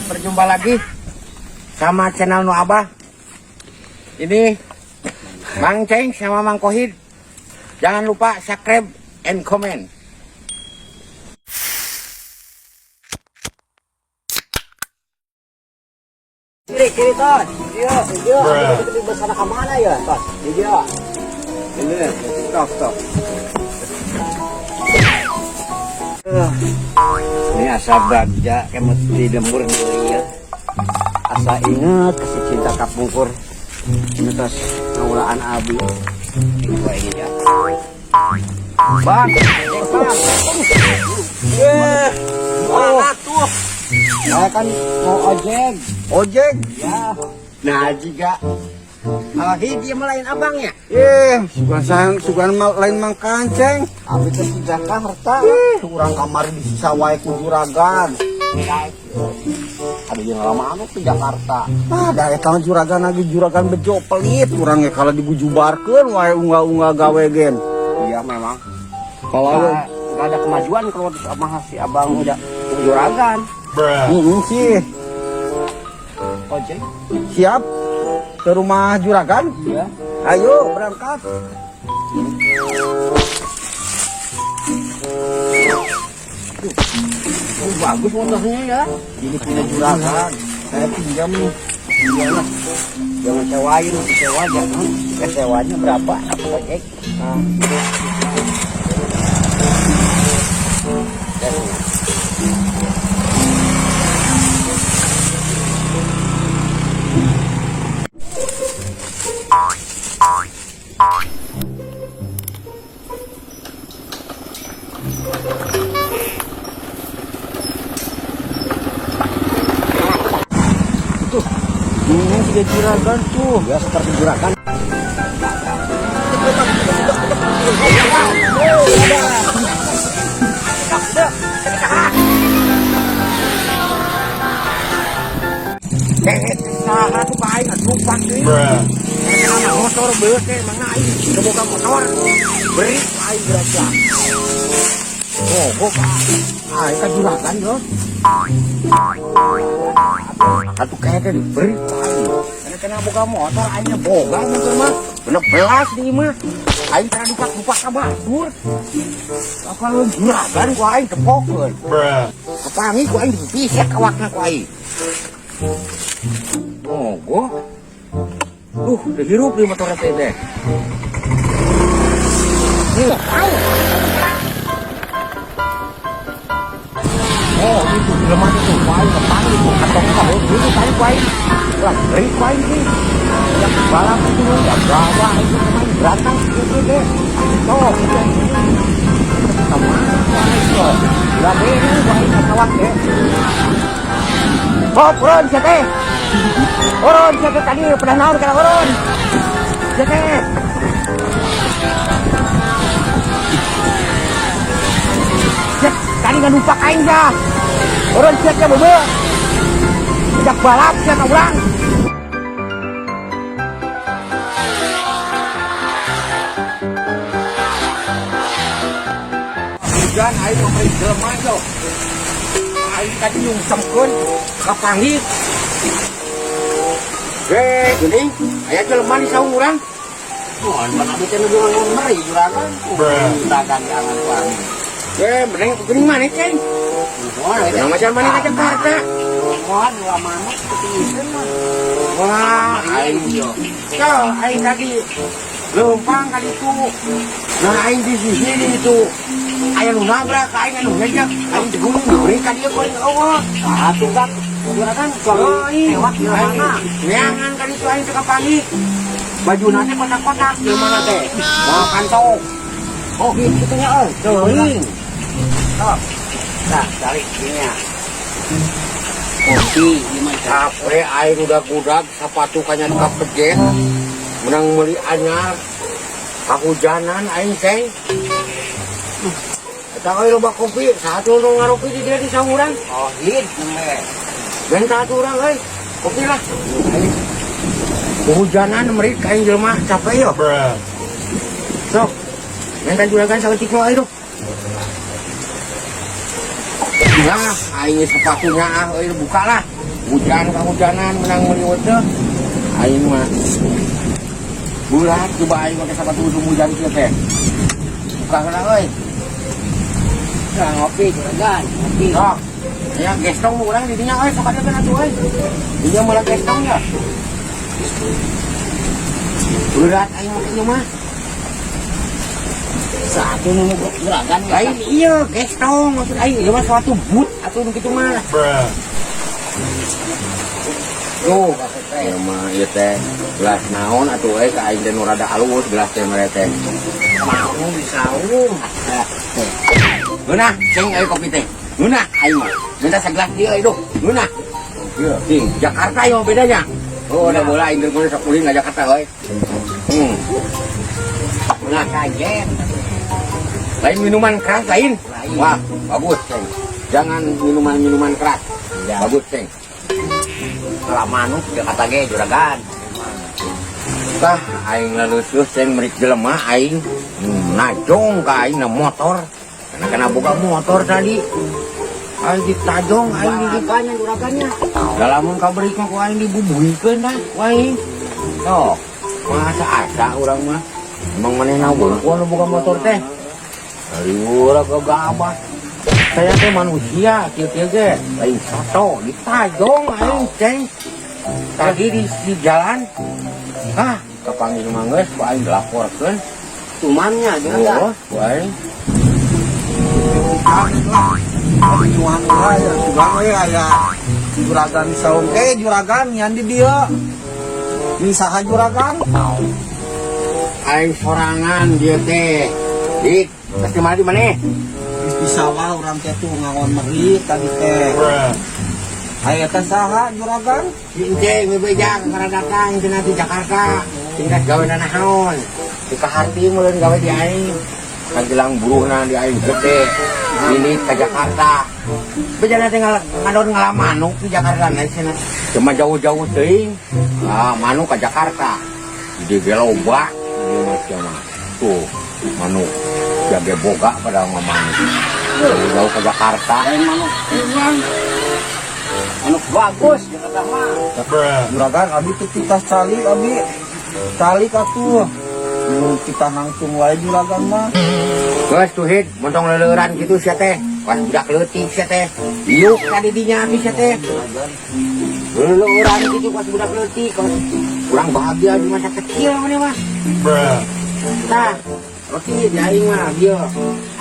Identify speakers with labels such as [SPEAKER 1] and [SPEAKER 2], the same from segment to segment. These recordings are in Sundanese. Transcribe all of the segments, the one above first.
[SPEAKER 1] Berjumpa lagi sama channel Nu Abah. Ini Mang Ceng sama Mang Kohid. Jangan lupa subscribe and comment.
[SPEAKER 2] Kiri, kiri, Ton. Iya, iya. Kita besar ke mana ya, Ton? Iya.
[SPEAKER 1] Ini, stop, stop.
[SPEAKER 2] Ini asa bagja kemot di lembur ya. Asa inget kasih cinta kapungkur. Ini tos ngaulaan abi. Ini gua ini ya.
[SPEAKER 1] Bang, bang.
[SPEAKER 2] Mana tuh? Saya kan mau ojek.
[SPEAKER 1] Ojek.
[SPEAKER 2] Ya.
[SPEAKER 1] Nah, jika
[SPEAKER 2] Hid dia melain abangnya.
[SPEAKER 1] Sugan sayang, sugan lain Mang Kanceng.
[SPEAKER 2] Abi teh di Jakarta.
[SPEAKER 1] Urang kamari disiksa wae ku juragan.
[SPEAKER 2] Aduh yang lama anu ke Jakarta.
[SPEAKER 1] Ah, da eta mah juragan lagi juragan bejo pelit urang ge kalau digujubarkeun wae unggal-unggal gawe gen.
[SPEAKER 2] Iya memang.
[SPEAKER 1] Kalau
[SPEAKER 2] Nggak ada kemajuan kalau sama si abang udah juragan.
[SPEAKER 1] heeh sih,
[SPEAKER 2] Ojek.
[SPEAKER 1] siap ke rumah juragan?
[SPEAKER 2] Iya.
[SPEAKER 1] Ayo berangkat.
[SPEAKER 2] Oh, bagus motornya ya.
[SPEAKER 1] Ini punya juragan. Saya pinjam nih.
[SPEAKER 2] Iyalah. Jangan sewain, sewa jangan. Sewanya berapa? Ojek.
[SPEAKER 1] Nah. Itu, ini tiga juragan tuh.
[SPEAKER 2] Ya seperti juragan.
[SPEAKER 1] Saha tuh ka aing atuh deui. Kana motor beut teh mangna aing teu boga motor. Beri aing geraja. Oh, gua aing ka juragan yo. Atuh kayaknya diberi aing. Karena kena boga motor aingnya boga motor mah. Bener belas di mah. Aing tara dupak-dupak ka batur. Apa lu juragan ku aing tepokeun. Kepangi ku aing dipisek awakna ku aing. Oh, gua. Duh, dihirup di motor teh. Nih, au. Oh, itu jelema itu, ku aing kepangi itu, kantongnya mah itu tadi ku aing. Lah, beri ku aing sih. Yang balap itu, yang gawa itu kemarin beratang itu deh. Tuh, itu. Kemana ku aing tuh? Lah, beri ku aing kawat deh. Oh, urun sia teh. Urun sia teh tadi pernah naon kana urun. Sia teh. Sia tadi nggak numpak aing sia. Urun sia teh beubeuk. Sejak balap sia ka urang. Hujan aing mah beri jelema yo. Aing tadi nyungsemkeun kapanggih. Geuning, aya jelema di saung urang.
[SPEAKER 2] Wah, mana abi teh nu meri juragan. Juragan jangan ku aing.
[SPEAKER 1] Mending geuning maneh, Ceng?
[SPEAKER 2] Wah,
[SPEAKER 1] Kenapa macam mana ke Jakarta?
[SPEAKER 2] Wah, lama mah ketinggian mah.
[SPEAKER 1] Wah, aing
[SPEAKER 2] yo.
[SPEAKER 1] Tuh, aing tadi leumpang kali itu. Nah, aing di sini itu. Aya nu nabrak, aing anu ngejak, aing di gunung diberi ka dieu ku aing eueuh.
[SPEAKER 2] Ah, tuh kan. Juragan
[SPEAKER 1] Oh, iya.
[SPEAKER 2] lewat di mana?
[SPEAKER 1] Neangan kali itu aing teh kapanggih. Bajuna teh kotak-kotak jelema teh. Mau kantong.
[SPEAKER 2] Oh, gitu nya euy.
[SPEAKER 1] Teuing.
[SPEAKER 2] Sok. Nah, cari ininya. Kopi gimana?
[SPEAKER 1] Capek aing udah-gudag sepatu kanya kapejet. Menang meuli anyar. Kahujanan aing ceng. Eta euy loba kopi, satu nu ngaropi di dieu di saung urang.
[SPEAKER 2] Oh, hid nembe.
[SPEAKER 1] Ben satu urang euy. Kopi lah. Kehujanan merik aing jelema capek yo. Sok. Minta juragan saeutik mah ayo. Nah, aing sepatunya ah euy buka lah. Hujan kahujanan menang meliwet teh. Aing mah. Bulat coba aing make sepatu usum hujan kieu teh. Buka heula euy.
[SPEAKER 2] Nah, ngopi juragan, ngopi.
[SPEAKER 1] Sok. Ya gestong urang di dinya euy sok aya atuh euy. Dinya malah gestong ya. Berat aing make ieu mah.
[SPEAKER 2] Satu nu juragan.
[SPEAKER 1] Lain iya gestong maksud aing ieu mah suatu boot atuh nu kitu mah. Tuh, ieu mah ieu teh gelas naon atuh euy ka aing teh nu rada alus gelas teh mere teh.
[SPEAKER 2] Mau disaung.
[SPEAKER 1] Ngeunah, ceng euy kopi teh. Ngeunah aing mah. Minta segelas ieu euy duh. Ngeunah. Ieu, cing, Jakarta ieu bedanya. Oh, udah bola aing keur sok ulin ka Jakarta euy. Ngeunah
[SPEAKER 2] Kajen.
[SPEAKER 1] Lain minuman keras lain.
[SPEAKER 2] Lain.
[SPEAKER 1] Wah, bagus, ceng. Jangan minuman-minuman keras.
[SPEAKER 2] Ya.
[SPEAKER 1] Bagus, ceng.
[SPEAKER 2] Kalau manuk dia kata ge juragan.
[SPEAKER 1] Tah, aing lelusuh ceng merik jelema aing najong ka aing na motor. Karena kena boga motor tadi. Aing ditajong aing di
[SPEAKER 2] Juragannya juragannya.
[SPEAKER 1] Lamun kaberik mah ku aing dibubuhikeun dah ku aing. Sok, masa asa urang mah. Emang manehna wungkul nu boga motor teh. Lieur gagabah. Saya teh manusia kieu-kieu ge, lain soto ditajong aing ceng. Tadi di jalan, ah, kapanggih mah geus ku aing dilaporkeun.
[SPEAKER 2] Tumannya juragan.
[SPEAKER 1] Oh, ku aing.
[SPEAKER 3] Nyuhan ya, sugan we aya juragan saung. Eh juragan nyan di dieu. Ini saha juragan?
[SPEAKER 1] Aing sorangan dia teh. Dik, pasti mana di mana?
[SPEAKER 3] Geus di sawah urang teh tuh ngangon meri tadi teh. Aya teh saha juragan?
[SPEAKER 1] Si Enceng bebeja karena datang cenah di Jakarta. Tingkat gawe naon. Di kaharti meureun gawe di aing. Kajelang buruhna di aing gede. Ini ke Jakarta. Beja teh ngadon ngalah manuk di Jakarta na cenah. Cuma jauh-jauh teuing. Ah, manuk ke Jakarta. Jadi ge loba ieu mah cenah. Tuh, manuk jage boga pada mah manuk. Jauh-jauh ke Jakarta.
[SPEAKER 2] Lain manuk. Manuk bagus dia kata mah.
[SPEAKER 3] Juragan abi teh kita calik abi. Calik atuh. Nu kita nangtung wae juragan mah.
[SPEAKER 1] Geus tuh hid, montong leleuran gitu sia teh. Pas budak leutik sia teh. Iuk tadi dinya abi sia teh. Leleuran gitu pas budak leutik. Kurang bahagia di masa kecil mana mah. Tah, roti di aing mah dia.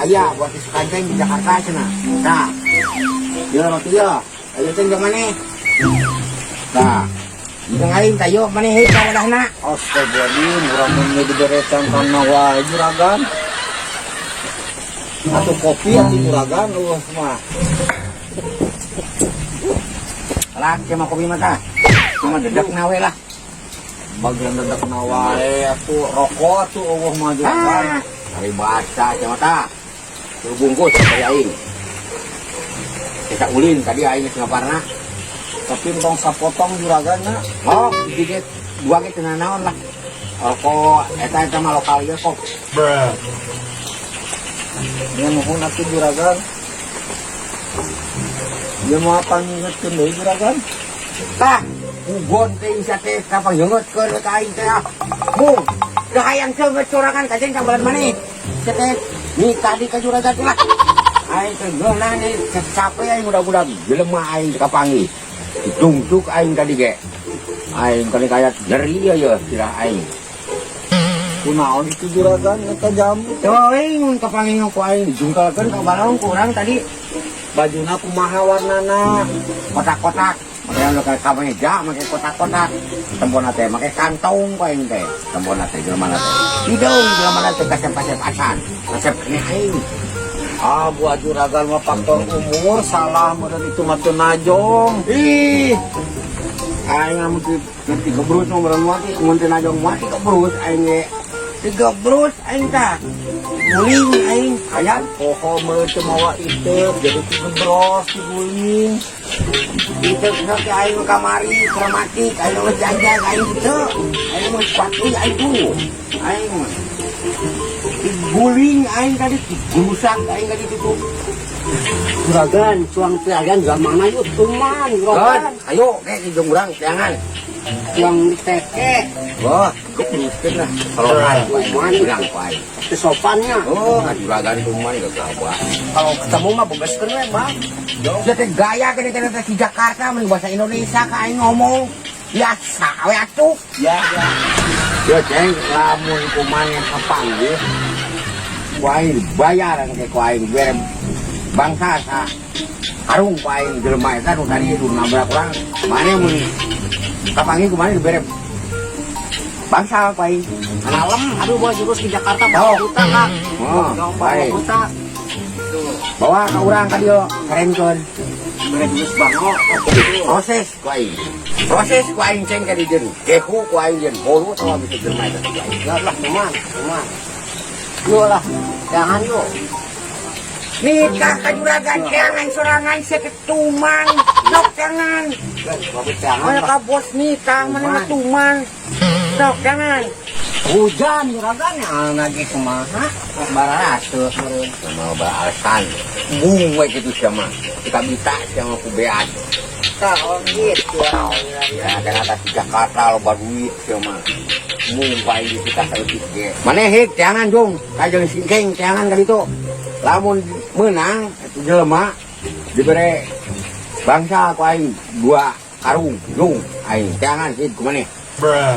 [SPEAKER 1] Aya buat di Sukanceng di Jakarta cenah. Tah. Dia roti ya. Ayo ceng ke mana? Tah. Jeung aing tayo maneh heuh ka wadahna.
[SPEAKER 3] Astagfirullahaladzim, urang mun diberesan kana wae juragan. Atau kopi atuh juragan eueuh mah.
[SPEAKER 1] Lah, cuma kopi mah tah. Cuma dedek nawe lah.
[SPEAKER 3] Bagian dedek wae atuh rokok atuh eueuh mah juragan.
[SPEAKER 1] Ah, dari bahasa cuma tah. Suruh bungkus dari aing. Kita ulin tadi aing geus ngaparna.
[SPEAKER 3] Tapi entong sapotong juraganna.
[SPEAKER 1] Oh, dikit dua ge teu naon lah. Rokok eta eta mah lokal ieu kok.
[SPEAKER 3] Nya nuhun atuh juragan. Ieu mah pangingetkeun deui juragan.
[SPEAKER 1] Tah, ugon teh sia teh kapangyeungeutkeun ka aing teh ah. Bung, da hayang seungeut sorangan kajeng ka balan maneh. Sia teh ni tadi ka juragan teh lah. Aing teh geunah nih capek aing udah-udah jelema aing kapanggih. Ditungtuk aing tadi ge. Aing kali kaya nyeri ya ya sirah aing.
[SPEAKER 3] Kunaon itu juragan eta jamu?
[SPEAKER 1] Teuing mun kapanggih ku aing dijungkalkeun ka balong ku urang tadi.
[SPEAKER 3] Bajuna kumaha warnana?
[SPEAKER 1] Kotak-kotak. Makanya lu kayak kameja make kotak-kotak. Tempona teh make kantong ku aing teh. Tempona teh jelema teh. Hidung jelema teh kasep-kasep acan. Kasep kene aing.
[SPEAKER 3] Ah, buat juragan mah faktor umur salah meureun itu mah teu najong.
[SPEAKER 1] Ih. Aing amun teu digebrus mah meureun mah mun teu najong mah digebrus aing ge. Digebrus aing tah. Guling aing hayang
[SPEAKER 3] Poho meureun teu mawa iteuk jadi digebros diguling.
[SPEAKER 1] Itu sok aing kamari traumatik aing geus jajan aing kitu. Aing mah kuat deui aing tuh. Aing mah. Guling aing tadi rusak aing tadi itu.
[SPEAKER 2] Juragan, cuang juragan zaman yuk tuman
[SPEAKER 1] Kan,
[SPEAKER 2] juragan.
[SPEAKER 1] ayo kayak di urang jangan.
[SPEAKER 2] Cuang teke,
[SPEAKER 1] Wah, teruskeun lah. Solokan
[SPEAKER 2] Tuman.
[SPEAKER 1] urang ku aing.
[SPEAKER 2] Sopannya.
[SPEAKER 1] Oh, juragan tuman gagabah.
[SPEAKER 2] Kalau ketemu mah begeskeun we, Bang.
[SPEAKER 1] Sia teh gaya kene kene teh di Jakarta mending bahasa Indonesia ka aing ngomong. Biasa we atuh.
[SPEAKER 3] Ya, ya.
[SPEAKER 1] Ya ceng, lamun kumaneh kapanggih ku aing bayar ke ku aing bere bangsa sa karung ku aing jelema eta nu tadi nu nabrak urang maneh mun kapanggih ku maneh dibere bangsa ku aing.
[SPEAKER 2] Malam, aduh bos jurus ke Jakarta
[SPEAKER 1] Oh.
[SPEAKER 2] bawa buta kak.
[SPEAKER 1] Oh,
[SPEAKER 2] Bawa
[SPEAKER 1] baik.
[SPEAKER 2] buta.
[SPEAKER 1] Bawa ka urang ka dieu kerenkeun.
[SPEAKER 2] Bere jurus bango.
[SPEAKER 1] Proses ku aing. Proses ku aing ceng ka dieu. Gehu ku aing jeung bolu atawa bisa jelema eta ku aing.
[SPEAKER 2] Ya lah, tuman, tuman. Yuk lah, jangan yuk.
[SPEAKER 1] Nikah ka juragan jangan sorangan sia ketuman. Sok jangan.
[SPEAKER 2] Bagus jangan
[SPEAKER 1] Mana
[SPEAKER 2] lah.
[SPEAKER 1] ka bos nikah mana mah tuman. Sok jangan.
[SPEAKER 2] Hujan juragan ya lagi kumaha. Bararatus meureun.
[SPEAKER 1] Sama alasan. Bung we kitu sia mah. Kita bisa sia mah ku beas.
[SPEAKER 2] Tah, oh gitu.
[SPEAKER 1] Ya kan atas di Jakarta loba duit sia mah. Mung bae di kita saeutik ge. Maneh hik jangan jung. Ka jeung singkeng jangan ka ditu. Lamun meunang eta jelema dibere bangsa ku aing dua karung jung aing jangan hik ku maneh.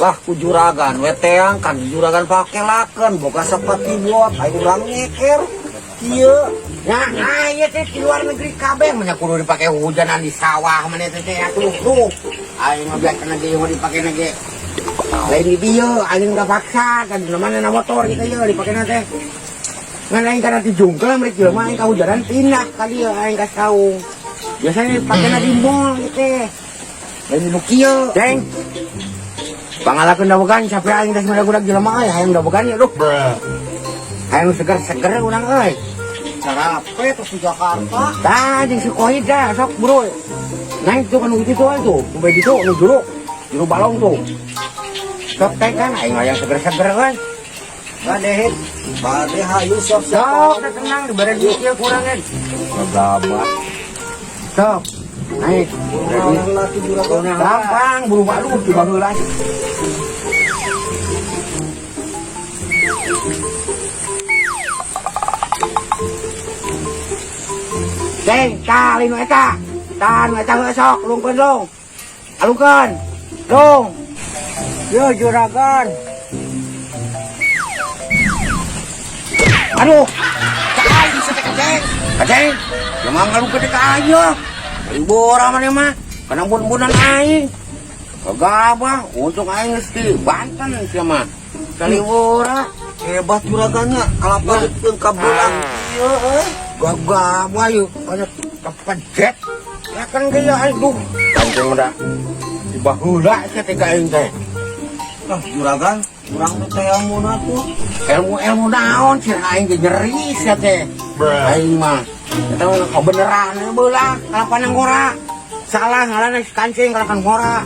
[SPEAKER 3] Lah ku juragan we teang kan juragan pake laken boga sepati bot aing urang nyeker. Kieu.
[SPEAKER 1] Ya, aya teh di luar negeri kabeh mah kudu dipake hujanan di sawah maneh teh teh atuh tuh. Aing mah biasana ge mah dipake na ge. Lain di dieu aing udah paksa kan di mana na motor gitu ye dipake na teh. Ngan aing kana di jungkel mereka jelema aing kahujanan pindah ka dieu aing ka saung. Biasanya dipake na di mall gitu teh. Lain di nu kieu, Ceng. Pangalakeun dawegan sampai aing geus budak jelema euy hayang dawegan ya duh. Hayang nu seger-seger urang euy.
[SPEAKER 3] Carape terus di Jakarta.
[SPEAKER 1] Tah jeung si Kohid dah sok bro. Naik tuh kan itu tuh itu, sampai gitu nu juru, juru balong tuh. Sok teh kan aing hayang seger-seger euy.
[SPEAKER 3] Bade hit. Bade hayu sok
[SPEAKER 1] Sok teh tenang dibere duit ieu kurang kan. Gagabah. Sok. Naik.
[SPEAKER 3] Orang laki juragan.
[SPEAKER 1] Gampang buru baru di baheula. Ceng, tah lain nu eta. Tah nu eta heueuh sok lungkeun long. Alungkeun. Long.
[SPEAKER 2] Yo juragan.
[SPEAKER 1] Aduh. Ka aing bisa teh kaceng. Kaceng. Jangan ngalungkeun teh ka aing yeuh. Aing bora maneh mah. Kana bun-bunan aing. Kagabah, untung aing geus di Banten sia mah. Kaliwora.
[SPEAKER 3] Hebat juragannya, kalapa dikeun ka belang kieu euy.
[SPEAKER 1] Gagabah yeuh, banyak kepejet. Ya kan ge aing duh. Kancing udah di baheula sia teh ka aing teh.
[SPEAKER 3] Lah juragan, urang teh ilmuna tuh.
[SPEAKER 1] Ilmu-ilmu naon sih aing ge nyeri sia teh. Aing mah eta mah kebeneran we beula kalapan ngora. Salah ngalana si kancing kalapan ngora.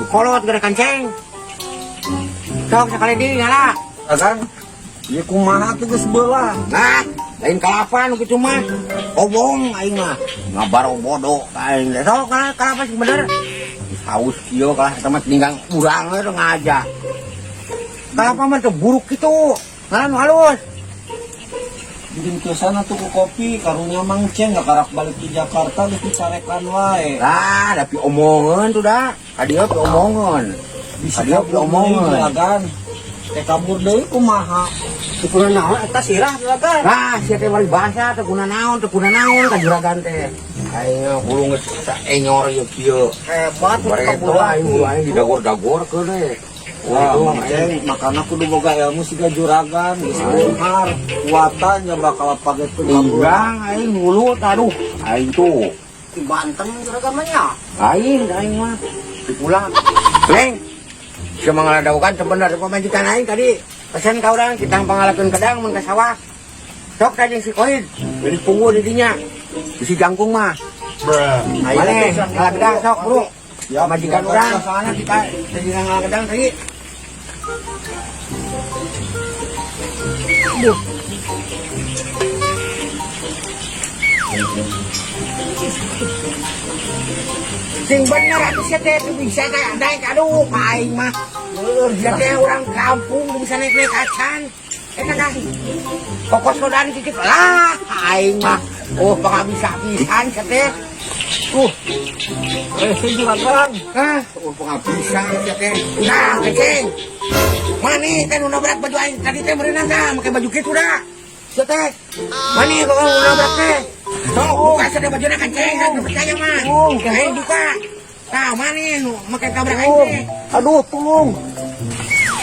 [SPEAKER 1] Kolot gara kancing. Sok sekali di ngala.
[SPEAKER 3] Juragan, ieu kumaha tuh geus belah.
[SPEAKER 1] Nah, lain kalapan kitu mah. Obong aing mah. Ngabaro bodoh ka aing teh. Sok kalah kalapa sih bener. Haus kieu kalah eta mah tinggang urang we teu ngaja. Kalapa mah teu buruk kitu. Ngalan nu halus.
[SPEAKER 3] Bikin ke sana tuh ku kopi, karunya Mang Ceng nggak karak balik ke Jakarta geus dicarekan wae.
[SPEAKER 1] Lah, tapi omongan tuh dah. Kadieu pi omongan.
[SPEAKER 3] Bisa
[SPEAKER 1] Kadieu pi
[SPEAKER 3] kabur deui
[SPEAKER 1] omongan.
[SPEAKER 3] juragan. Teh kabur deui kumaha?
[SPEAKER 2] Guna naon eta sirah juragan.
[SPEAKER 1] Lah, sia teh bari bahasa teu guna naon, teu guna naon ka juragan teh. Aing hulu geus saenyor ieu kieu.
[SPEAKER 2] Hebat
[SPEAKER 1] Bare
[SPEAKER 2] kabur
[SPEAKER 1] aing hulu aing didagor-dagorkeun we.
[SPEAKER 3] Wah,
[SPEAKER 1] Wah,
[SPEAKER 3] Mang Ceng, makana kudu boga ilmu siga juragan, geus beunghar, kuatan ya bakal pagekeun kabur.
[SPEAKER 1] Tinggang aing hulu taduh. Aing tuh.
[SPEAKER 2] Di Banten juragan mah nya.
[SPEAKER 1] Aing aing mah dipulang. Neng, sia mangaladaukan sebenarnya pamajikan aing tadi. Pesan ka urang kita pangalakeun kedang mun ka sawah. Sok teh jeung si Koid, jadi punggu di dinya. Bisi jangkung mah. Maneh ngalah gedang sok, Bro.
[SPEAKER 3] Ya,
[SPEAKER 1] Majikan urang soalnya kita jadi ngalah gedang tadi.
[SPEAKER 3] Aduh.
[SPEAKER 1] Sing bener atuh sia teh teu bisa teh naik, aduh ka aing mah. Sia teh urang kampung teu bisa naik-naik acan. Eta kan kokos rodan kitu lah ka aing mah. Oh, bisa pisan sia teh.
[SPEAKER 3] Eh, juragan.
[SPEAKER 1] Hah, oh bisa sia teh. Nah, keceng. Mana teh nu nabrak baju aing tadi teh meureunna tah make baju kitu da. Sia teh. Mana kok nu nabrak teh? Sok buka sia teh bajuna kanceng kan teu percaya mah. Aing buka. Tah, mana nu make tabrak aing teh?
[SPEAKER 3] Aduh, tolong.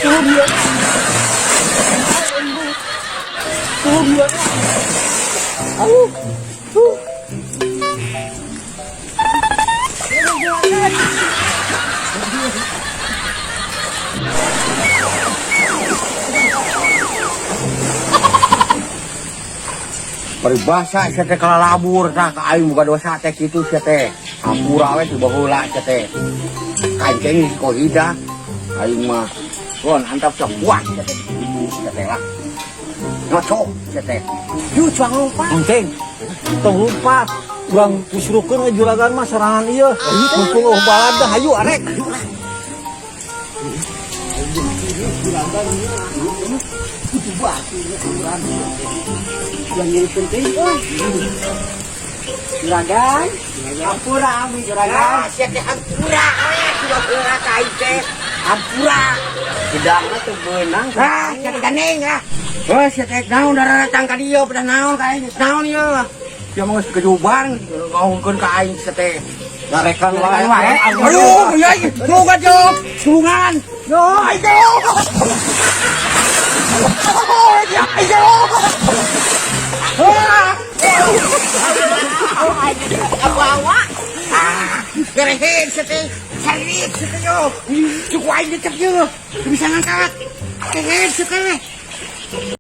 [SPEAKER 3] Tolong dia. Tolong dia. Aduh. Tuh.
[SPEAKER 1] Paribasa sia teh kalalabur tah ka aing boga dosa teh kitu sia teh. Hampura we ti baheula sia teh. Kanceng si kohida aing mah. Gon antap sok kuat sia teh kitu sia teh lah. Ngocok sia teh. Yuk cuang lompat.
[SPEAKER 3] Engkeng. Tong lompat. Urang kusurukeun we juragan mah sorangan ieu. Mumpung euweuh balad dah hayu arek.
[SPEAKER 2] Yang jadi penting euy. Juragan, hampura abi juragan.
[SPEAKER 1] Ah, sia teh hampura we ti baheula ka aing teh. Hampura.
[SPEAKER 2] Sidangna teu beunang.
[SPEAKER 1] Ah, sia teh gandeng ah. Oh, sia teh naon daratang ka dieu pedah naon ka aing naon ieu. Sia mah geus kejubar ngahungkeun ka aing sia teh.
[SPEAKER 3] Ngarekan wae.
[SPEAKER 1] Aduh, ya, tulungan, Jok. Tulungan. Yo, ayo. Ya, ayo.
[SPEAKER 2] Abawa.
[SPEAKER 1] Ah, gerehin sia teh. Sarit sia teh yo. Cukup aing dicep yo. Bisa ngangkat. Gerehin sia teh.